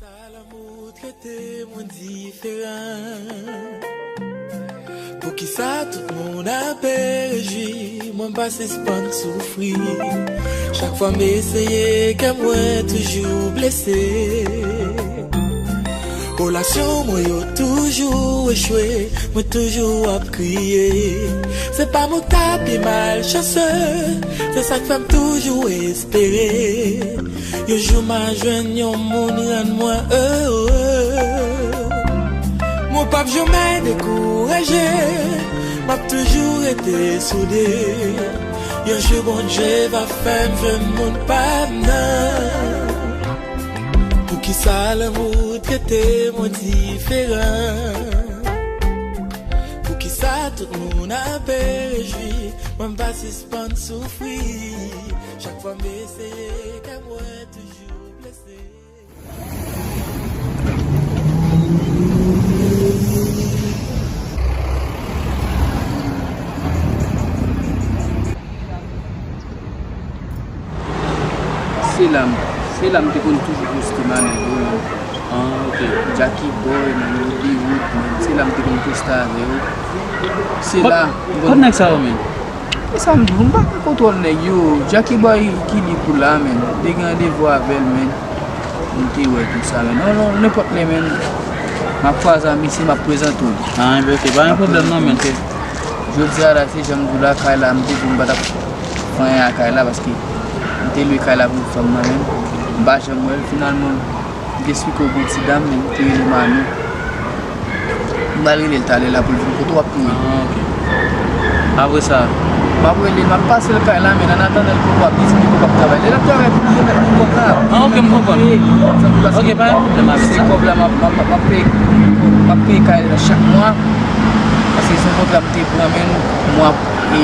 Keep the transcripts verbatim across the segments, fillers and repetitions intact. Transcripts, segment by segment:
Sa lanmou trete mwen diferan. Poukisa tout moun ap rejwi, mwen pa sispann soufri. Chak fwa m eseye, kè mwen toujou blese. Relasyon mwen yo toujou echwe, mwen toujou ap kriye. Se pa mwen k ta pi malchanse, se sa k fè m toujou espere. Yon jou m a jwenn yon moun rann mwen ere. Mwen p ap janmen dekouraje, m ap toujou rete soude. Yon jou Bondye va fè m jwenn moun pa m nan. Poukisa lanmou trete mwen diferan? Poukisa tout moun ap rejwi, mwen m pa sispann soufri? Chak fwa m eseye, kè mwen toujou blese. Se la m, se la m te konn toujou poste manèv yo, men, an, ok, Jacky Boy, men, Hollywood, men, se la m te konn poste avè yo. Se la m konn. Kot nèg sa yo, men? E sa m di w, m pa gen kontwòl nèg yo. Jacky Boy ki li pou la, men. M te gen randevou avè l, men. M te wè tout sa, men. Non, non, nenpòt lè, men. M ap kwaze ak misye, m ap prezante w. Ah, enben, ok, pa gen pwoblèm, non, men. Jodi a la, se jan m di w la, kay la, m te di w m pa t ap fè anyen ak kay la, paske m te lwe kay la pou fanm nan, men. M pa janm wè l, finalman. M te esplike w pou ti dam, men li te rele Manou. M pral rele l talè la pou l vin kote w ap pou l. Ah, ok. Apre sa? M ap rele l, m ap pase l kay la, men an atandan l kote w ap di, li kote w ap travay. Lè l ap travay pou li, yo mèt pou kòb la. Ah, ok, m konprann. Ok, pa gen pwoblèm avèk sa. Se kòb la, m ap, m ap, m ap peye, m ap peye kay la chak mwa. Paske se yon kontra m te pran, men mwa, e,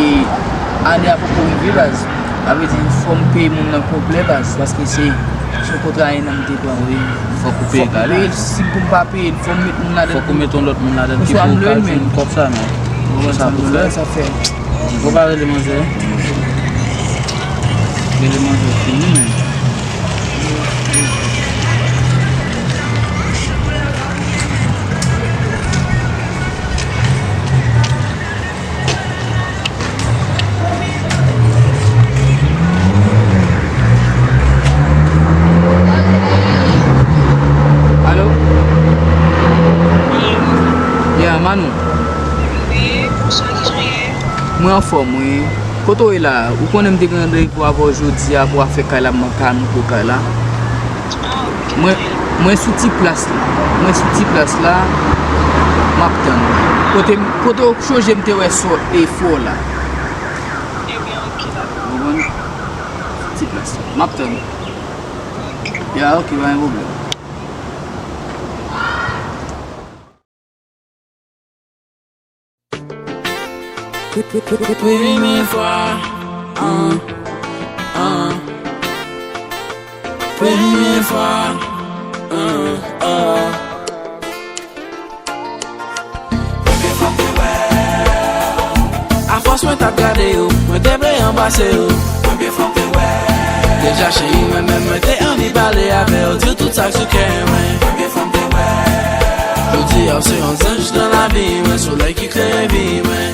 ane a poko rive, baz. Sa vle di, fò m peye moun nan konplè, baz, paske se, se yon kontra enn an m te pran. Wi, fòk ou peye kay la. Fòk m peye l, si pou m pa peye l, fò m met moun ladan l. Fòk ou met yon lòt moun ladan l ki pou w ka jwenn kòb sa, men. Ou konprann sa m vle fè? Ou pa rele manzè? Rele manzè fini, men. Alo? Yeah, Manou. Wi, bonswa, kijan w ye? Mwen anfòm, wi. Kote w ye la? Ou konnen m te gen randevou avè w jodi a pou afè kay la, m manke a nou pou kay la. Mwen, mwen sou ti plas la. Mwen sou ti plas la. M ap tann. Kote, kote w chonje m te wè sou efò la. Ebyen, ok, dakò. Ou konprann? Sou ti plas la. M ap tann. Ya, ok, pa gen pwoblèm. Premye fwa, ah, ah. Premye fwa, ah, ah. Premye fwa m te wè w. Afòs mwen t ap gade w, mwen te vle anbrase w. Premye fwa m te wè w. Deja cheri mwen menm, mwen te anvi pale avè w, di w tout sa k sou kè mwen. Premye fwa m te wè w. Jodi a w se yon zanj nan lavi mwen, solèy ki klere vi mwen.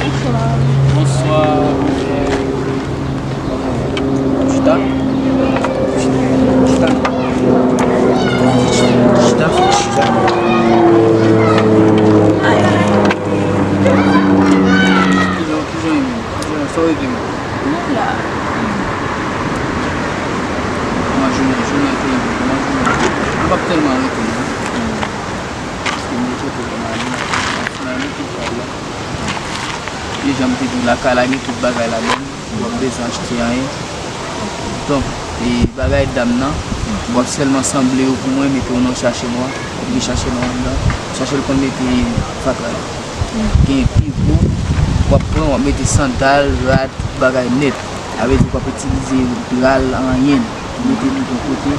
Bonswa. Bonswa. Chita. Chita. Chita. Chita. Kijan, kijan w ye menm? Sa w rete menm? Mwen la. Kòman jounen, jounen te ye? Kòman jounen te ye? Mwen p ap tèlman rete non. Paske m gen twopo pou m ale. Finalman, tout kay la. E jan m te di w, lakay la gen tout bagay ladan l. W ap bezwen achte anyen. Donk, e bagay dam nan, w ap sèlman sanble yo pou mwen, mete yo nan sachè nwa, epi chache nwa anndan, sachè l konn mete fatra yo. Gen pi gwo, w ap pran, w ap mete sandal, rad, tout bagay nèt. Sa vle di w p ap itilize dra l, anyen. Ou mete tout yon kote.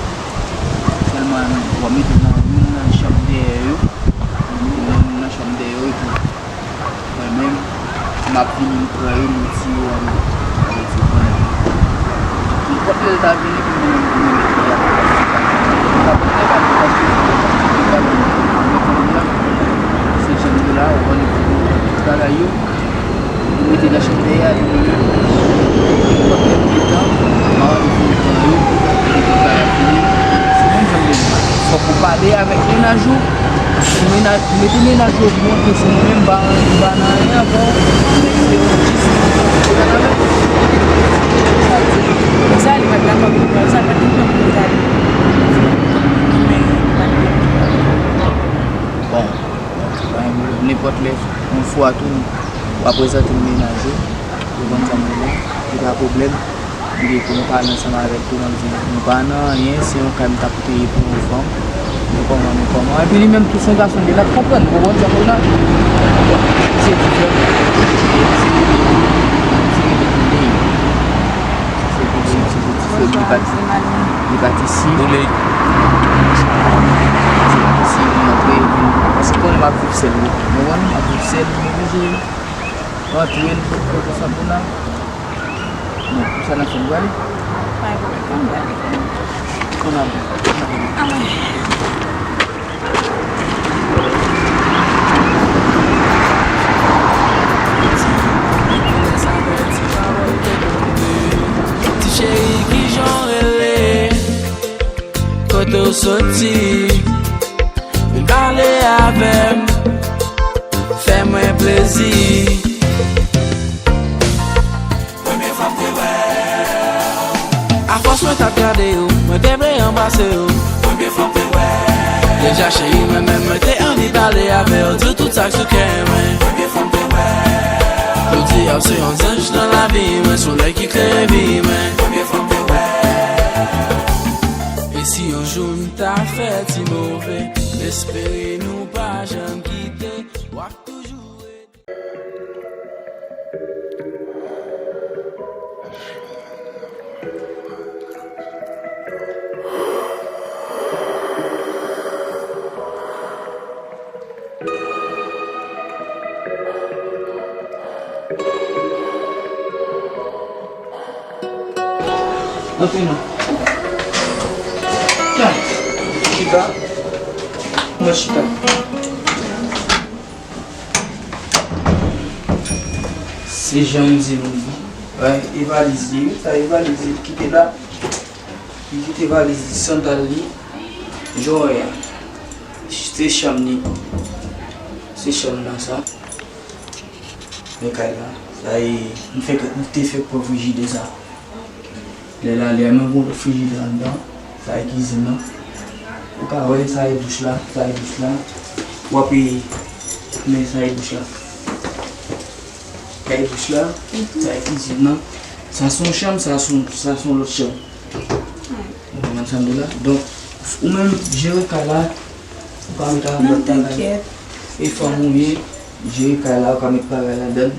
Sèlman, w ap mete nan youn nan chanm dèyè yo. Ou mete nan youn nan chanm dèyè yo, epi M ap vini, m pran yo, m retire yo, m retire yo. Nenpòt lè l ta vini pou mwen menm, pou mwen mete a, sa pa t nèg a di paske se jan de la, ou konn bagay yo. Li mete nan chanm dèyè a, li mete nenpòt lè m gentan, m a rale pou yo pran yo, li mete bagay pou yo. Se menm jan m gen mal. Fòk ou pale avèk mennaj ou. Si mennaj, mete mennaj ou montre se mwen menm, m pa, m pa nan anyen avè w. Nèg se yon jis. Ou konn avè m? Sa di, konsa li pa t dakò pou pran, sa pa t dakò pou pran. Bon, se pa yon pwoblèm. Nenpòt lè, yon fwa tou, w a prezante m mennaj ou, ou konn sa m di la, se pa pwoblèm. Li gen pou nou pale ansanm avèk tou, m ap di, nou pa nan anyen, se yon kay m t ap peye pou yon fanm. Men kòman, men kòman. Epi li menm tou se yon gason, li la konprann, ou konprann sa m di la? Bon, se diferan. Se rele, se rele pou li. Se pou li, se pou ti frè, li pati, li pati si. Pou li. Se pati si, li antre, li vin. Paske konnen m ap viv sèl, wi. Ou konprann? M ap viv sèl, m oblije. Antre, l sot kote sa pou la. Bon, sa n ap fè, nou prale? Pa gen pwoblèm, ann prale. Ann ale, ann ale. Anmwey. Ti cheri, kijan w rele? Kote w soti? Vin pale avè m, fè mwen plezi. Premye fwa m te wè w. Afòs mwen t ap gade w, mwen te vle anbrase w. Premye fwa m te wè w. Deja cheri, mwen menm mwen te anvi pale avè w, di w tout sa k sou kè mwen. Premye fwa m te wè w. Jodi a w se yon zanj nan lavi mwen, solèy ki klere vi mwen. Premye fwa m te wè w. E si yon jou m ta fè ti move, m espere nou pa janm kite, w ap toujou rete. Antre non. Chita. Mwen chita. Se jan m di nou, e valiz li, wi, sa e valiz li, li kite la. Li kite valiz li, sandal li, jòy a. Se chanm li. Se chanm nan sa. Men kay la, sa e, m fèk, m te fèk pran frijidè sa. Lè l ale a, men gon lòt frijidè anndan, sa e kizin nan. Ou ka wè, sa e douch la, sa e douch la. W ap, men sa e douch la. Sa e douch la, sa e kizin nan. Sa se yon chanm, sa se yon, sa se yon lòt chanm. Ou konprann sa m di w la? Donk, ou menm, jere kay la, ou ka met avèk lòt bagay. E fanm ou ye, jere kay la, ou ka met bagay ladan l.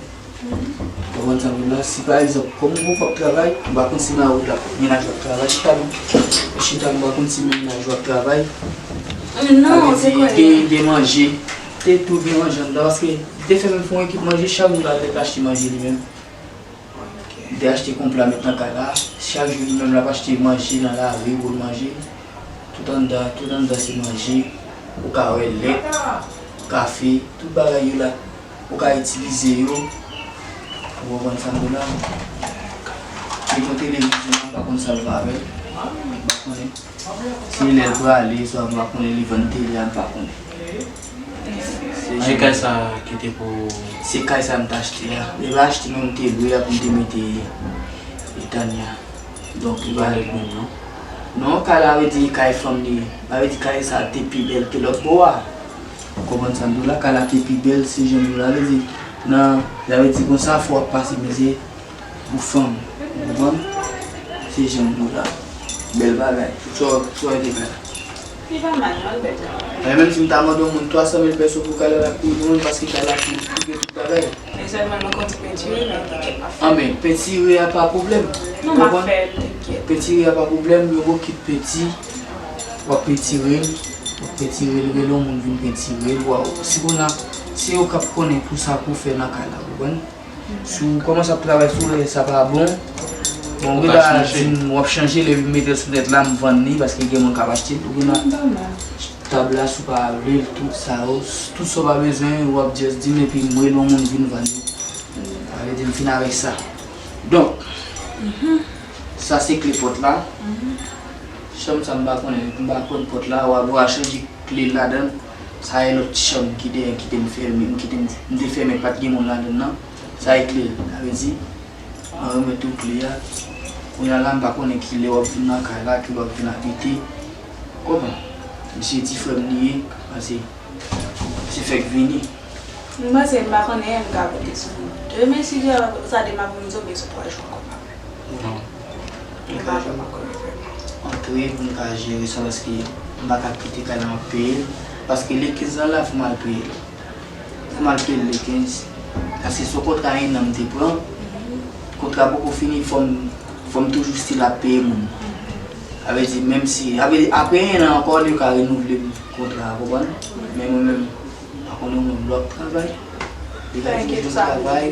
Ou konprann sa m di w la? Si pa egzanp, kòm ou poko ap travay, m pa konn si mari w la, mennaj ou ap travay, chita non. Chita, m pa konn si mennaj ou ap travay. Sa vle di, gen, gen manje. Te tou gen manje anndan, paske li te fè menm fè yon ekip manje, chak jou l al achte manje li menm. Li te achte konpla met nan kay la. Chak jou li menm l ap achte manje nan lari pou l manje. Tout anndan, tout anndan se manje. Ou ka wè lèt, kafe, tout bagay yo la. Ou ka itilize yo. Ou konprann sa m di w la? Li gon televizyon, m pa konn sa l fè avè l. M pa konnen. Se lè l prale, swa m pa konnen li vann tele a, m pa konnen. Se kay sa ki te pou. Se kay sa m t achte a. Li pa achte non, m te lwe a pou m te mete Etanya. Donk li pa lèd menm non. Non, kay la vle di kay fanm li ye. Sa vle di kay sa te pi bèl ke lòt bò a. Ou konprann sa m di w la? Kay la te pi bèl, se jan m di w la. Vle di, nan, sa vle di konsa fò w ap pase mizè. Pou fanm, ou konprann? Se jan m di w la. Bèl bagay. Sa w, sa w ete fè la? Li pa mal non, l bèl. Men menm si m ta mande yon moun twa san mil pèso pou kay la, l ap peye pou mwen, paske kay la tou, tou gen tout bagay. Men sèlman mwen konn ti pentire, men tenkèt m ap fè. Anben, pentire a pa pwoblèm. Non, m ap fè l, tenkèt. Pentire a pa pwoblèm, yon bon kit penti, w ap pentire l, w ap pentire l, rele yon moun vin pentire l, w a, si kounye a, se yo k ap konnen pou sa pou fè nan kay la, ou konprann? Si w kòmanse ap travay sou li, sa pa bon. Bon, ou gentan di m w ap chanje l epi m mete l sou nèt la, m vann li, paske gen moun k ap achte l. Ou gentan tab la, si w pa vle l, tout sa yo, tout sa w pa bezwen, w ap just di m epi m rele yon moun vin vann li. Sa vle di m fin avèk sa. Donk, sa se kle pòt la. Chanm sa m pa konnen, m pa konn pòt la, w a, w a chanje kle ladan l. Sa e lòt ti chanm ki te, ki te m fèmen, ki te m, m te fèmen, pa t gen moun ladan l nan. Sa e kle l, sa vle di, mwen remèt ou kle a. Kounye a la, m pa konnen ki lè w ap vin nan kay la, ki lè w ap vin abite. Kòman? Misye ti frè m li ye, pase, misye fèk vini. M panse m pa konnen, m ka konte sou demen, si Dye vle, sa demen ap vin tonbe sou twa jou ankò, m pa kwè. Non. M pa kwè, m pa kwè, m pa kwè. Antre pou m ka jere sa, paske m pa ka kite kay la m ap peye l. Paske le kenz lan la, fò m al peye l. Fò m al peye l le kenz. Paske se yon kontra en an m te pran. Kontra poko fini, fò m, fò m toujou still ap peye moun. Sa vle di, menm si, sa vle di, apre en an ankò, yo ka renouvle kontra a, konprann? Men mwen menm, m pa konnen mwen, lè w ap travay. Li ka di m vin travay,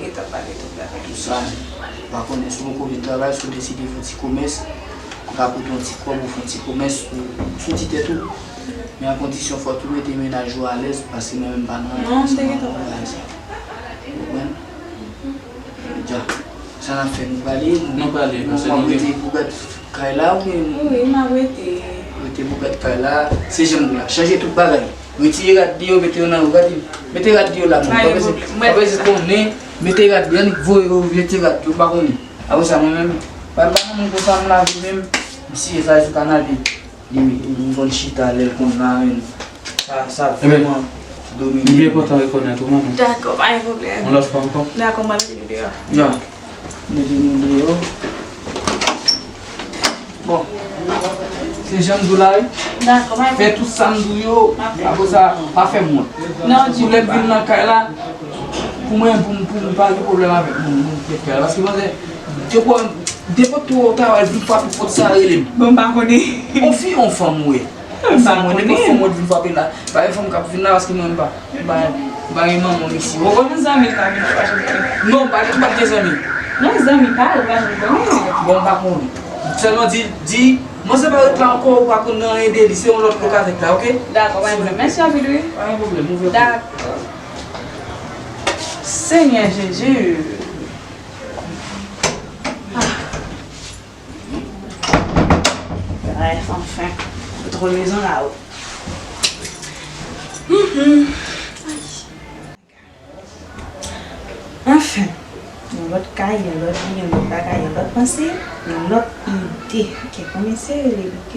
tou sa. M pa konnen si w poko vin travay, si w deside fè yon ti komès, m ka pote yon ti kòb ou fè yon ti komès sou, sou ti tèt ou. Men a kondisyon fò w tou mete mennaj ou alèz, paske mwen menm m pa nan... Non, m te gentan pale. Ou konprann? Dja, sa n ap fè, nou prale, nou, nou prale, nou, nou ap rete pou gad kay la, oubyen? Wi, wi, m ap rete. Rete pou gad kay la, se janm la, chanje tout bagay. Retire rad li yo, mete yo nan rad li. Mete rad li yo la, non. Pa gen pwoblèm. Mwen pa bezwen konnen, mete rad li, annik voye yo, mete rad yo, m pa konnen. Apre sa, mwen menm, pa, pa nan moun konsa, m lave menm, m siye sa sou kanapé. Li, li konn chita lè l konn la menm. Sa, sa vrèman domine. M byen kontan rekonèt ou, manman. Dakò, pa gen pwoblèm. Yon lòt fwa ankò. Dakò, m ap vini deyò. Ya. Mete nou deyò. Bon. Se jan m di w la, wi. Dakò, pa gen pwoblèm. Fè tout sa m di w yo. Apre sa, pa fè m wont. Non, di m pa. Pou lè m vin nan kay la, pou mwen, pou m, pou m pa gen pwoblèm avèk moun, moun ki fè kay la. Paske mwen, depi Nenpòt tou ou travay, vin frape pòt sa, rele m. Bon, m pa konnen. On fi, on fanm ou ye? On fanm ou ye, nenpòt fanm ou vin frape la. Pa gen fanm k ap vin la, paske mwen m pa, m pa, m pa gen manman m isi. Ou konprann? Yon zanmi l ka vin, ou pa janm konnen. Non, pa gen, m pa gen zanmi. Non, zanmi pa, ou pa janm konnen. Bon, m pa konnen. Sèlman di, di, mwen se pa ret la ankò, ou pa konn anyen de li, se yon lòt lòk avèk la, oke? Dakò, pa gen pwoblèm. Mèsi anpil, wi. Pa gen pwoblèm, ouvè. Dakò. Senyè Jezi. Ah. Bref, anfen. Kontwòl mezon la, o. Mhm. Anfen. Yon lòt kay, yon lòt vi, yon lòt bagay, yon lòt panse, yon lòt ide. Ok, konbyen se rele, ok?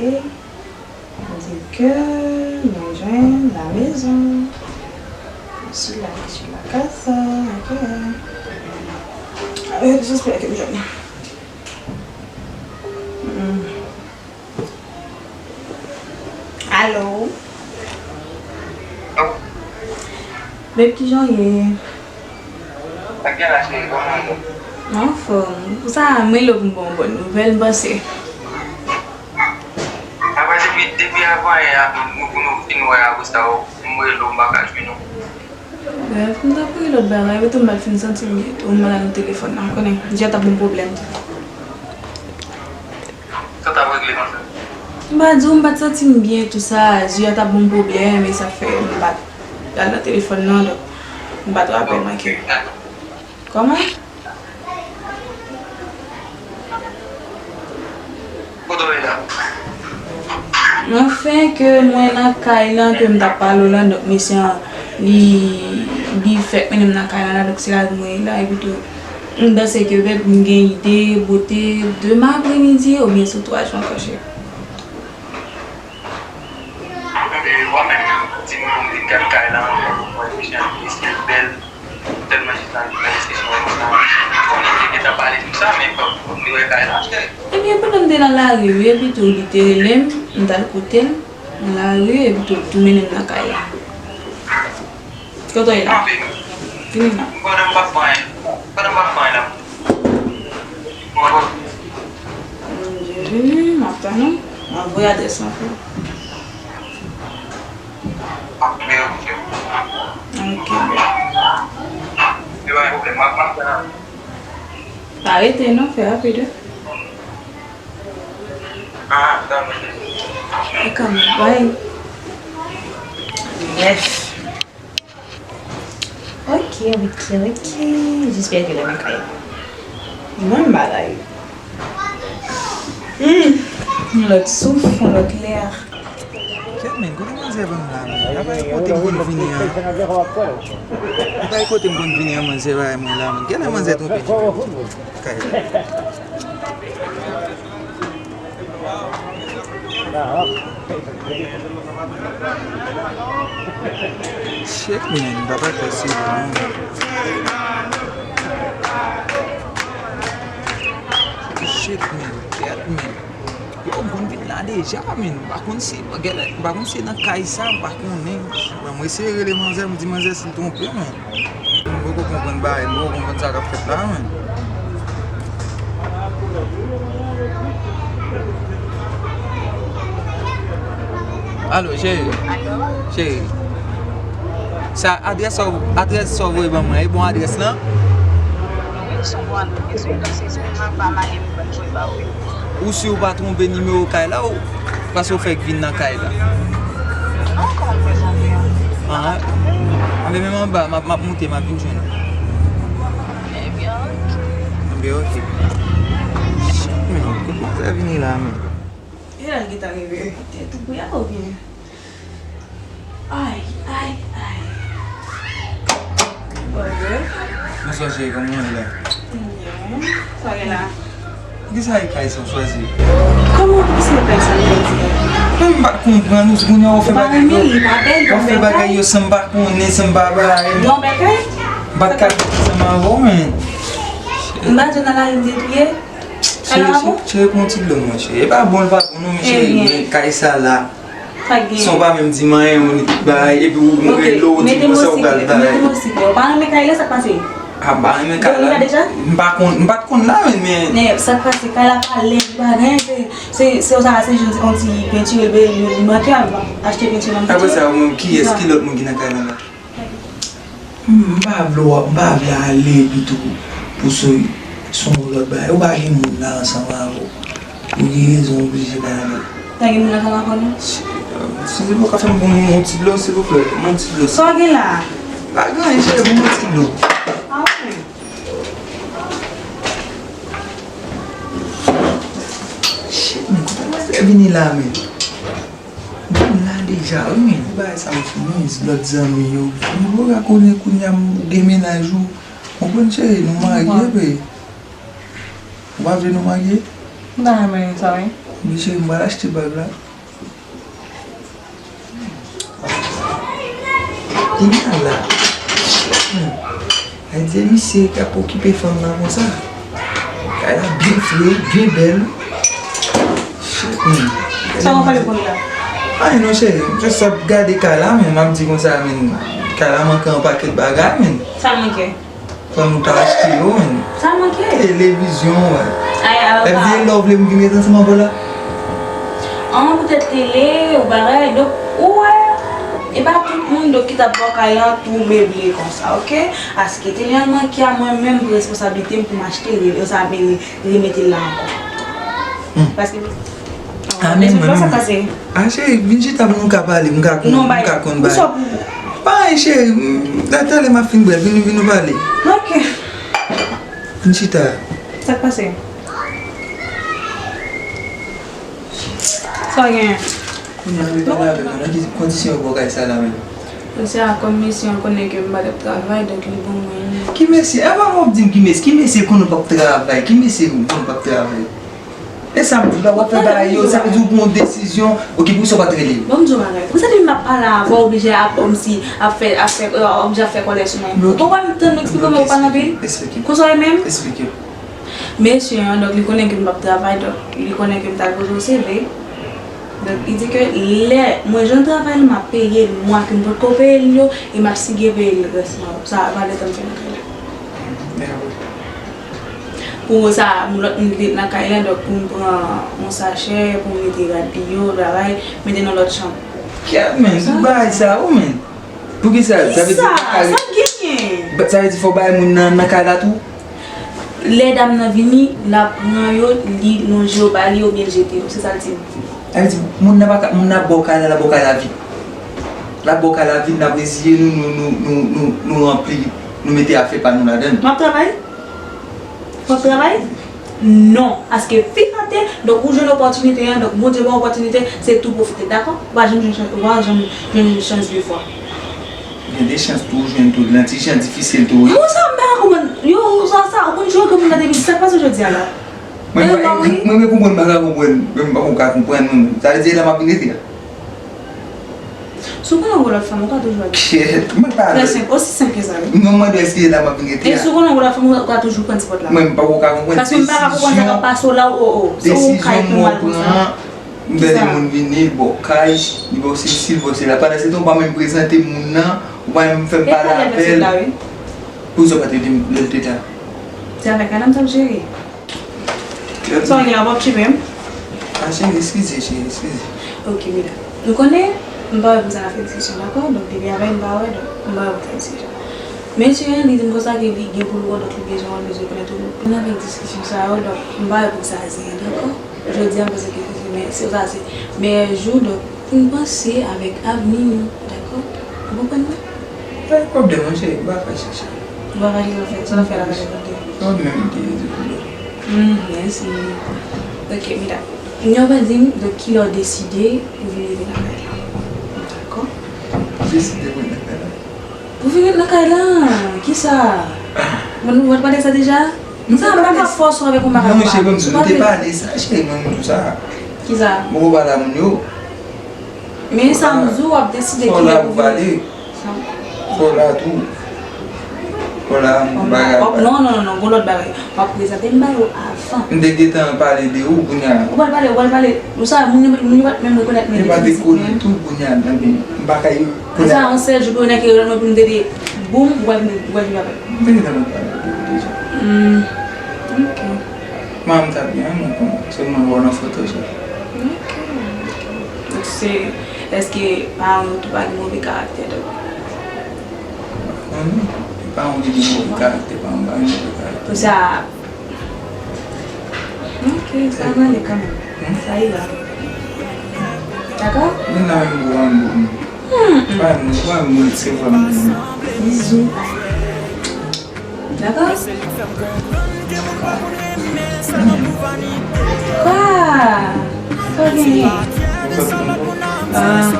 Dire que mwen jwenn la maison. Je suis là, je suis la casa, ok. Euh, j'espère que je... Hmm. Alo. Babe, kijan w ye? Ak gen la cheri, kòman w ye? Mwen anfòm. Pou sa, mwen rele w pou m ba w yon bòn nouvèl, m panse. Apa depi, depi avan yè a, nou, nou fin wè apre sa, m rele w, m pa ka jwenn ou. Bref, m t ap rele w lòt bagay, epi tou m pa t fin santi m byen tou, m pral nan telefòn nan, ou konnen, Dye t ap ban m pwoblèm tou. Sa t ap regle konsa? M pa di w, m pa t santi m byen tou sa, Dye t ap ban m pwoblèm, e sa fè m pa t al nan telefòn nan, donk, m pa t rapè manke. Kòman? Kote w ye la? Anfen, ke mwen nan kay lan, ke m t ap pale w lan, donk mesye an, li, li fèk mennen m nan kay lan la, donk se la mwen ye la, epi tou, m panse ke bèb m gen ide, bote, demen apremidi, oubyen sou twa jou ankò, cheri. Epi, w ap menm di m pou m vin gad kay lan, pou m wè mesye an, mesye bèl. Tèlman jis nan, nan diskisyon konsa. Konnen li te gentan pale sou sa, men fòk li wè kay la. Ebyen, pandan m te nan lari, wi, epi tou, li te rele m, m t al kote l, nan lari, epi tou, li tou mennen m nan kay la. Kote w ye la? Vini la. Pandan m pa fè anyen, pandan m pa fè anyen la. Mwen vini, m ap tann ou. M ap voye adrès lan pou ou. Ok, bèl. Yo pa gen pwoblèm, m ap, m ap tann. Arete non, fè rapid wi. E kanmenm, wi. Yes. Ok, ok, ok. Jis pèdi lè men kay. Mwen bagay. Hmm. Yon lòt souf, yon lòt lè. Kèt men, kote manzè ban m la men? Apa e kote m konn vini an? Apa e kote m konn vini an, manzè bay mwen la men? Genlè manzè twonpe m. Kay la. Shit, man, papa, kase non. Shit, man, kèt, man. Yo, m konn vin la deja, man. M pa konn si, genlè, m pa konn si nan kay sa, m pa konnen. Bon, mwen eseye rele manzè, m di manzè si l twonpe, man. M poko konprann bagay, m poko konprann sa k ap fèt la, man. Alo, cheri. Alo? Cheri. Sa, adrès sa, adrès sa w voye ban mwen, e bon adrès lan? Wi, se yon bon adrès, wi, paske se menm anba malè m konn jwe ba ou. Ou si w pa twonpe nimewo kay la, ou paske w fèk vin nan kay la? Non, kòman m fè twonpe an? Anhan. Anben, menm anba, m ap, m ap monte, m ap vin jwenn ou. Ebyen, ok. Anben, ok. Shit, men, kote manzè vini la, men? E la l gentan rive. Tèt ou bouya oubyen? Ay, ay, ay. Bonswa, cheri, kòman w ye la? Byen. Sa w gen la? Poukisa e kay sa w chwazi? Kòman poukisa e kay sa m chwazi a? Men m pa t konprann ou, kounye a w ap fè bagay yo. Ou pa renmen li, li pa bèl, w ap fè bagay yo san m pa konnen, san m pa bay. Yon bèl kay? M pa t ka viv ansanm avè w, men. M pa di w nan lari m te touye? Kay la pa bon? Cheri, cheri, pran yon ti dlo, monchè. E pa bon, li pa bon, non, men cheri, men kay sa la. Sa k genyen? San w pa menm di m anyen, ou ni tout bagay, epi ou mwen rele w, ou di m konsa ou pral bay. Mete moskitè. Ou pa renmen kay la, sa k pase? A, m pa renmen kay la. Ou deja? M pa konn, m pa t konn la, men, men. Men, sa k pase, kay la pa lèd, li pa gen, se, se, se, sa, se jis yon ti pentire, li, li manke, al achte pentire nan. Apre sa, ou menm, kiyès, ki lòt moun ki nan kay la la? M pa vle w, m pa vle ale pito pou se, se yon lòt bagay. Ou pa gen moun la ansanm avè w. Ou gen rezon, ou oblije pa ale. Pa gen moun ansanm avè w, non? Si, si se pou ka fè m pran yon ti dlo, silvouplè, yon ti dlo. Sa w gen la? Pa gen anyen, cheri, ban m yon ti dlo. Ah, ok. Shit, men, kote manzè vini la, men? Bon, la deja, wi, men. Bagay sa yo fini, lòt zanmi yo. Nou pa ka konnen kounye a m gen mennaj ou. Konprann, cheri, nou marye, pe. Ou pa vle nou marye? M ta renmen sa, wi. Wi, cheri, m pral achte bag la. Kounye a la. Hmm. Adye misye k ap okipe fanm nan konsa. Kay la byen fre, byen bèl. Shit, man. Sa w ap pale pou li la? Anyen non, cheri. M just ap gade kay la, men m ap di konsa, men kay la manke yon pakèt bagay, men. Sa l manke? Fò nou ta achte yo, men. Sa l manke? Televizyon, wè. Ay, ay, ay. Lè m di lè w vle m vin ret ansanm avè w la. An, poutèt tele, ou bagay, donk, ou wè, e pa tout moun, donk, ki t ap ba w kay la tou meble konsa, oke? Paske tele an manke a, mwen menm, pou responsablite m pou m achte l, re-, sa, re-, remete l la ankò. Hmm. Paske, ah, men mwen menm. Ah, cheri, vin chita pou nou ka pale, m ka konn, m ka konn bagay. Pa anyen, cheri, m, talè m ap fin bwè, vin, vin nou pale. Oke. Vin chita. Sa k pase? Sa w genyen? Kounye a, ann pale avè m, nan ki kondisyon yo ba w kay sa la menm? Mesye a, kòm mesye an konnen ke m pa t ap travay, donk li ban mwen li. Ki mesye? Avan w ap di m ki mesye, ki mesye konnen w p ap travay? Ki mesye konnen w p ap travay? E sa m di w la, w ap fè bagay yo, sa vle di w pran yon desizyon, oke, poukisa w pa t rele m? Bon, m di w bagay. Poukisa depi m ap pale avè w, w oblije ap, kòmsi, ap fè, ap fè, euh, oblije ap fè kòlè sou mwen? Ou konprann m tann m eksplike w, men w pale anpil? Eksplike. Konsa w ye menm? Eksplike. Mesye an, donk, li konnen ke m p ap travay, donk, li konnen ke m t al poze yon C V. Donk, li di ke lè mwen jwenn travay, m ap peye l mwa ke m potko peye l yo, e m ap sige peye l rès mwa yo. Sa, valè tan m fè nan kay la. Pou sa, moun lòt moun ki te nan kay la, donk, pou m pran yon sachè, pou m mete rad li yo, bagay, mete nan lòt chanm. Kèt, men, tout bagay sa, ou, men. Poukisa? Sa vle di, sa k genyen? Sa vle di fò w bay moun nan, nan kay la tou? Lè dam nan vini, l ap pran yo, li lonje yo ba li oubyen l jete yo. Se sa l di m. Sa vle di, moun nan pa ka, moun nan ap ba w kay la, l ap ba w kay la vid. L ap ba w kay la vid, l ap reziye nou, nou, nou, nou, nou, nou ranpli li, nou mete afè pa nou ladan l. M ap travay? M ap travay? Non. Paske fi tante, donk ou jwenn opòtinite an, donk Bondye ba w opòtinite, se tou pwofite, dakò? Ou pa janm jwenn chans, ou pa janm jwenn chans de fwa. Gen de chans pou w jwenn tou, nan ti jan difisil tou, wi. Yo, sa m pa ka konprann. Yo, sa, sa, ou konn jwe ke moun nan te vin, sa k pase jodi a la? Mwen, mwen, mwen, mwen konprann, m pa ka konprann. Mwen, m pa ka konprann, mwen. Sa vle di, e la m ap vin rete a. Si w konnen yon lòt fanm, ou ka toujou al. Kèt, mwen pa. Trè senp, osi senp ke sa, wi. Non, mwen, èske e la m ap vin rete a? E si w konnen yon lòt fanm, ou ka toujou pran ti pòt la. Mwen, m pa ka konprann. Paske m pa ka konprann sa k ap pase w la, o, o. Si w kay pou mal konsa. M tande moun vini, li ba w kay, li ba w sesi, li ba w sela. Pandan se tan, ou pa menm prezante moun nan, ou pa menm fè m pale avè l. Poukisa w pa te di m lè l te ta? Se avèk madanm sa m cheri. Sa w gen la, w ap tchime m? Ah, cheri, eskize, cheri, eskize. Ok, medam. Nou konnen, m pa wè pou sa nan fè diskisyon, dakò? Donk, depi avè l, m pa wè, donk, m pa wè pou sa diskisyon. Mesye an, li di m konsa ke li gen pou l wè, donk, li bezwen wè, l bezwen konnen tou. Pou n avèk diskisyon sa yo, donk, m pa wè pou sa zen, dakò? Jodi a, m panse ke se, men se sa, se meyè jou, donk, pou n panse avèk avni nou, dakò? Ou konprann mwen? Pa gen pwoblèm, monchè, m pa fache, cheri. Ou pa fache, sa w fè, sa w fè la, pa gen pwoblèm. Pwoblèm, ki di pwoblèm? Hmm, mèsi. Ok, medam. Nèg yo pa di m, donk, kilè w deside pou vin rete nan kay la. Dakò? Deside pou vin nan kay la? Pou vin nan kay la, kisa? Mwen, nou, mwen pale sa deja? Sa, m pa ka fòse w avèk yon bagay ou pa vle. Non, cheri, m te pale sa, cheri, mwen, m di w sa. Kisa? Mwen pale a moun yo. Men sa m di w, w ap deside kilè pou vini. Fò w la tou. Fò w la, m bagay. Non, non, non, non, gon lòt bagay. W ap prezante m ba yo avan. M te gentan pale de ou, kounye a. Ou pral pale, ou pral pale. Ou sa, moun yo, moun yo pa t menm rekonèt mwen depi fizik mwen. Yo pa te konnen tou, kounye a, men m pa ka konnen. Sa, yon sèl jou pou yo nèk yo mwen pou m te di boum, ou pral vin, ou pral vin avè m. M te gentan pale de ou deja. Hmm. Ok. Manman m t ap byen, mwen konnen. Sèlman wè w nan foto, sèl. Ok, ok. Donk, se, èske paran w tou pa gen move karaktè, donk? Mwen, non. E paran m ki gen move karaktè, paran m pa gen move karaktè. Pou sa, ok, sa va ale kanmenm. Hmm? Sa ira. Dakò? Vin la menm pou ann boum. Hmm. Pa m, pa m resevwa m. Bizou. Dakò? Kwa? Sa w genyen? Ah.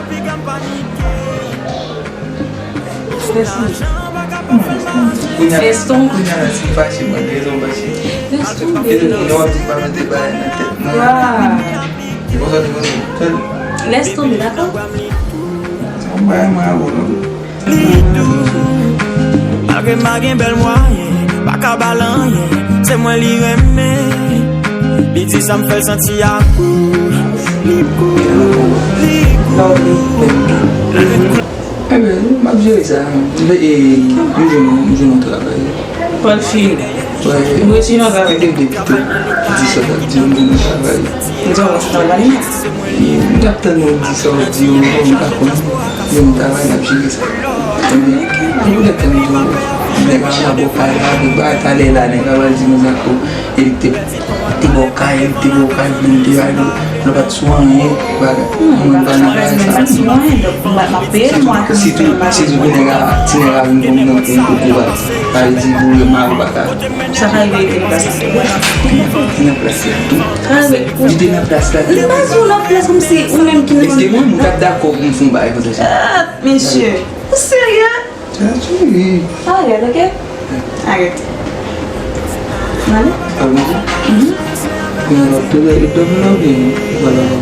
Fès tonbe. Kounye a, kounye a la, si m fache, mwen bezwen fache. Fès tonbe. E lè w ap di m pa mete bagay nan tèt mwen. Wa. Se konsa nou konn fè l. Lès tonbe, dakò? Se yon bagay mwen avè w, non? Li dou, malgre m pa gen bèl mwayen, pa ka ba l anyen, se mwen li renmen. Li di sa m fè l santi a gou, li gou, li gou. Enben, m ap jere sa. M, e, m jwenn yon, m jwenn yon travay. Pral fini. Wè. M resi nan travay. Mwen te vle pito di sa w t ap di yo, m jwenn yon travay. M di w, mwen se travay la. E, m t ap tann ou di sa w di yo, men m pa konn. Yo, m travay, n ap jere sa. Enben, m te tann ou di yo, nèg a, a bò kay la, avèk bagay talè la, nèg a pral di konsa ko, e li te Te ba w kay, te ba w kay, li te ba w, lè w pa t sou anyen, bagay. Mwen pa nan bagay sa. Mwen pa sou anyen, donk, m ap peye l, mwen. Sitou, sitou pou nèg a, ti nèg a vin konn nan pou kouway. Sa vle di, pou yo mal ou pa ka. Sa ka rive, li te nan plas la. Li te nan plas la tou. Sa ka rive. Li te nan plas la. Li pa sou nan plas kòmsi ou menm ki nan. Èske mwen, mwen t ap dakò pou m fè yon bagay konsa? Ah, mesye, ou serye? Sa cheri. Arèt, ok? Arèt. N ale? Sa w panse? Mhm. Kounye a l ap tou lè, li dòmi la oubyen li pral avan?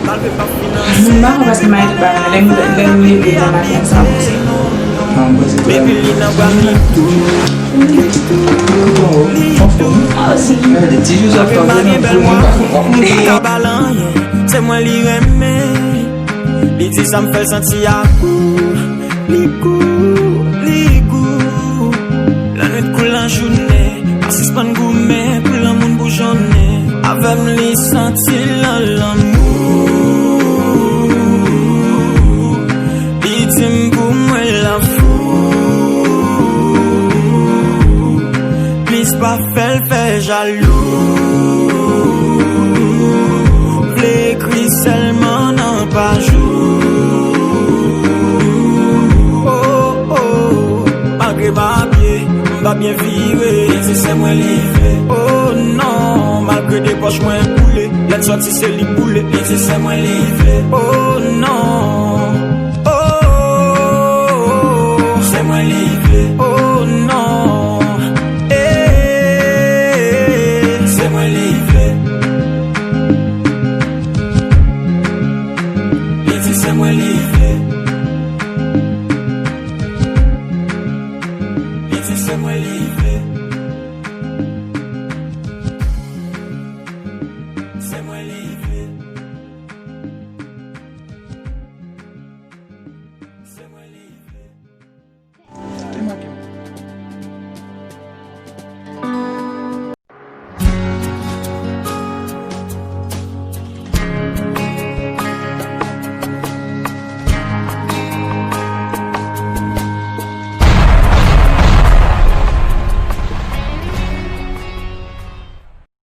M pa konn paske m arete pa lè m, lè m leve nan maten sa m panse. Ah, m panse pral. Kòman w? Anfòm, wi? Mwen osi. Gade, ti jou sa fè mwen nan pou mwen pa konn. Se mwen li renmen. Li di sa m fè l santi a gou. Li gou, li gou. Lannwit kou lajounen, pa sispann goumen pou lanmou n boujonnen. Avè m li santi l nan lanmou. Li di m pou mwen l ap fou. Plis Pa fè l fè jalou. Vle ekri sèlman nan paj ou. Oh, oh. Malgre m abye, m pa byen vire. Li di se mwen li vle. Oh non, malgre de pòch mwen boule. Lè l sòti se li boule. Li di se mwen li vle. Oh non. Oh, se mwen li vle. Oh non. Eh, se mwen li vle. Li di se mwen li vle. Li di se mwen li vle.